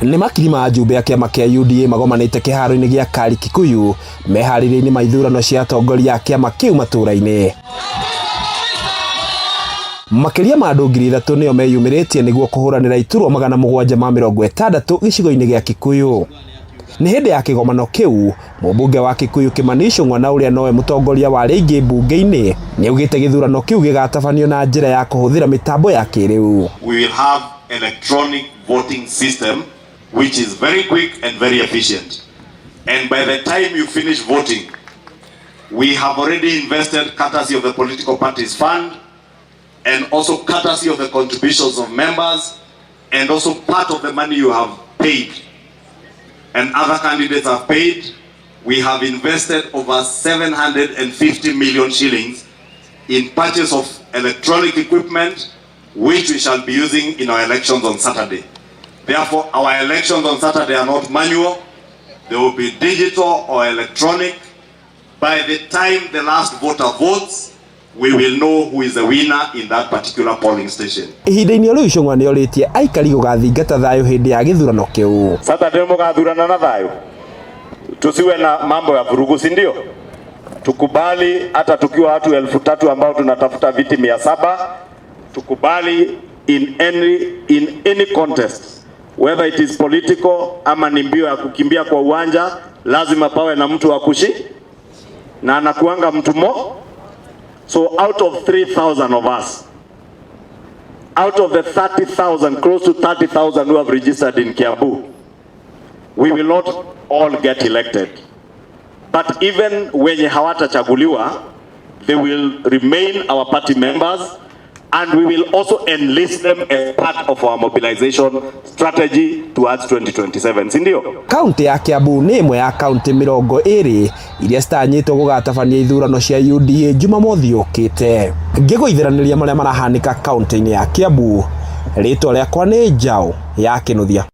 Nĩ makiri ma ajumbe a kĩama kĩa UDA magomanĩte kĩharo-inĩ gĩa Kari Kikuyu meharĩria-inĩ ma ithurano cia atongoria a kĩama kĩu matũũra-inĩ. Makĩria ma andũ 3,000 nĩo meyumĩrĩtie nĩguo kũhũranĩra iturwa 760 gĩcigo-inĩ gĩa Kikuyu. Nĩ hĩndĩ ya kĩgomano kĩu, mũmbunge wa Kikuyu Kimani Ichung'wa na ũrĩa nowe mũtongoria wa arĩa aingĩ mbunge-inĩ nĩaugĩte gĩthurano kĩu gĩgatabanio na njĩra ya kũhũthĩra mĩtambo ya kĩrĩu. We will have electronic voting system which is very quick and very efficient. And by the time you finish voting, we have already invested courtesy of the political parties fund and also courtesy of the contributions of members and also part of the money you have paid and other candidates have paid. We have invested over 750 million shillings in purchase of electronic equipment which we shall be using in our elections on Saturday. Therefore, our elections on Saturday are not manual. They will be digital or electronic. By the time the last voter votes, we will know who is the winner in that particular polling station. Ihinda-inĩ o rĩu Ichung'wa nĩorĩtie aikari gũgathingata thayũ hĩndĩ ya gĩthurano kĩu. Saturday mugathurana na thayo, tusiwe na mambo ya vurugu, si ndio? Tukubali hata tukiwa watu 3,000 ambao tunatafuta viti 700, tukubali in any contest, whether it is political ama ni mbio ya kukimbia kwa uwanja, lazima pawe na mtu wa kushi na anakuanga mtu mo. So out of 3000 of us, out of the 30,000, close to 30,000 who have registered in Kiambu, we will not all get elected. But even wenye hawatachaguliwa, they will remain our party members and we will also enlist them as part of our mobilization strategy towards 2027, si ndio? Kaunti ya Kiambu nĩ ĩmwe ya kaunti 20 iria citanyĩtwo gũgatabania ithurano cia UDA Jumamothi yũkĩte. Ngĩgũithĩranĩria marĩa marahanĩka kaunti-inĩ ya Kiambu, rĩtwa rĩakwa nĩ Njaũ ya Kĩnuthia.